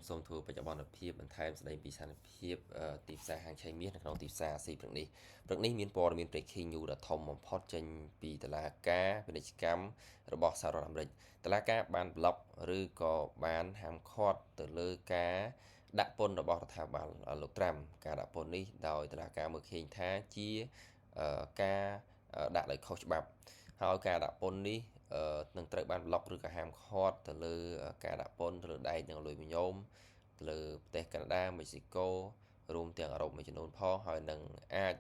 សូមធ្វើបច្ចុប្បន្នភាពបន្ថែមស្ដីពីស្ថានភាពទីផ្សារហាងឆេងមាសនៅក្នុងទីផ្សារអាស៊ីព្រឹកនេះព្រឹកនេះមានព័ត៌មាន Breaking News ដ៏ធំបំផុតចេញពីតុលាការពាណិជ្ជកម្មរបស់សហរដ្ឋអាមេរិកតុលាការបានប្លុកឬក៏បានហាមឃាត់ទៅលើការដាក់ពន្ធរបស់រដ្ឋាភិបាលលោកត្រាំការដាក់ពន្ធនេះដោយតុលាការមើលឃើញថាជាការដាក់ដោយខុសច្បាប់ហើយការដាក់ពន្ធនេះនឹងត្រូវបានប្លុកឬក៏ហាមឃាត់ទៅលើការដាក់ពន្ធទៅលើដែកនិងអលុយមីញ៉ូមទៅលើប្រទេសកាណាដាមេស៊ីកូរួមទាំងអឺរ៉ុបមួយចំនួនផងហើយនឹងអាច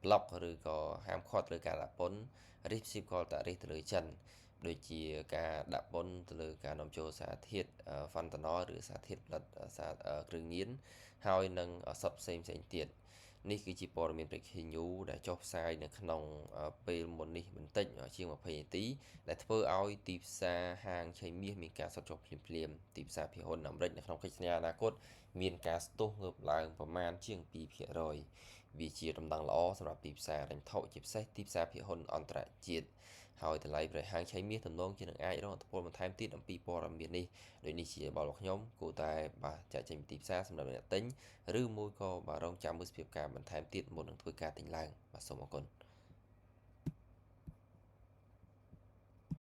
ប្លុកឬក៏ហាមឃាត់លើការដាក់ពន្ធ reciprocal tariff ទៅលើចិនដូចជាការដាក់ពន្ធទៅលើការនាំចូលសារធាតុ fentanyl ឬសារធាតុផលិតសារគ្រឿងញៀនហើយនិងសុទ្ធផ្សេងផ្សេងទៀតនេះគឺជាព័ត៌មាន Breaking News ដែលចុះផ្សាយនៅក្នុងពេលមុននេះបន្តិចជាង20នាទីដែលធ្វើឲ្យទីផ្សារហាងឆេងមាសមានការសុទ្ធចុះភ្លាមៗទីផ្សារភាគហ៊ុនអាមេរិកនៅក្នុងកិច្ចសន្យាអនាគតមានការស្ទុះងើបឡើងប្រមាណជាង2%វាជាដំណឹងល្អសម្រាប់ទីផ្សារហិរញ្ញវត្ថុជាពិសេសទីផ្សារភាគហ៊ុនអន្តរជាតិហើយតម្លៃប្រេងហាងឆេងមាសទំនងជានឹងអាចរងឥទ្ធិពលបន្ថែមទៀតអំពីព័ត៌មាននេះដូចនេះជាបលរបស់ខ្ញុំគួរតែបាទចាក់ចេញពីទីផ្សារសម្រាប់អ្នកទិញឬមួយក៏បាទរងចាំមើលសភាពការបន្ថែមទៀតមុននឹងធ្វើការទិញឡើងបាទសូមអរគុណ។